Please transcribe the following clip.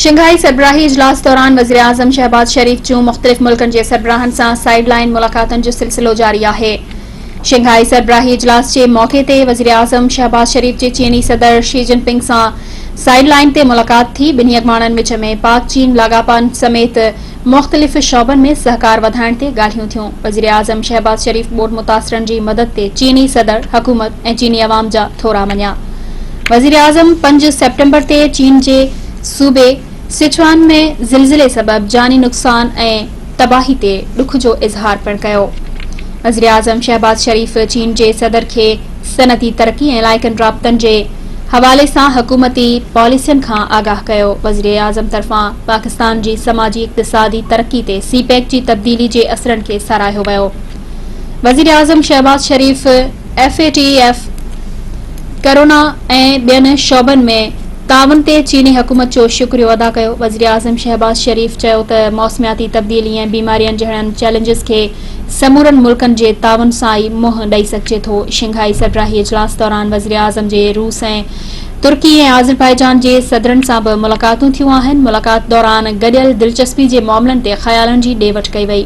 شنگهائي سربراهي اجلاس دوران وزيراعظم شهباز شريف جون مختلف ملڪن جي سربراهن سان سائيڊ لائين ملاقاتن جو سلسلو جاري آهي. شنگهائي سربراهي اجلاس جي موقعي تي وزيراعظم شهباز شريف جي چيني صدر شي جن پنگ سان سائيڊ لائين تي ملاقات ٿي، ٻنهي اڳواڻن وچ ۾ پاڪ چين لاڳاپن سميت مختلف شعبن ۾ سهڪار وڌائڻ تي ڳالهيون ٿيون. وزيراعظم شهباز شريف ٻوڏ متاثرن جي مدد تي چيني صدر، حڪومت ۽ چيني عوام جا ٿورا مڃيا. وزيراعظم پنج سيپٽمبر تي چين جي صوبي سچوان ۾ زلزلي سبب جاني نقصان ۽ تباهي تي ڏک جو اظهار پڻ ڪيو. وزيراعظم شهباز شريف چين جي صدر کي صنعتي ترقي ۽ علائقن رابطن جي حوالي سان حڪومتي پاليسين کان آگاهه ڪيو. وزيراعظم طرفان پاڪستان جي سماجي اقتصادي ترقي تي سي پيڪ جي تبديلي جي اثرن کي ساراهيو ويو. وزيراعظم Shehbaz Sharif F A T F, corona ۽ ٻين شعبن ۾ تعاون تي چيني حڪومت جو شڪريو ادا ڪيو. وزيراعظم شهباز شريف چيو ته موسمياتي تبديلي ۽ بيمارين جهڙن چئلينجز کي سمورن ملڪن جي تعاون سان ئي منهن ڏئي سگهجي ٿو. شنگهائي سربراهي اجلاس دوران وزيراعظم جي روس ۽ ترڪي ۽ آذربائيجان جي صدرن سان به ملاقاتون ٿيون آهن. ملاقات دوران گڏيل دلچسپي جي معاملن تي خيالن جي ڏي وٺ ڪئي وئي.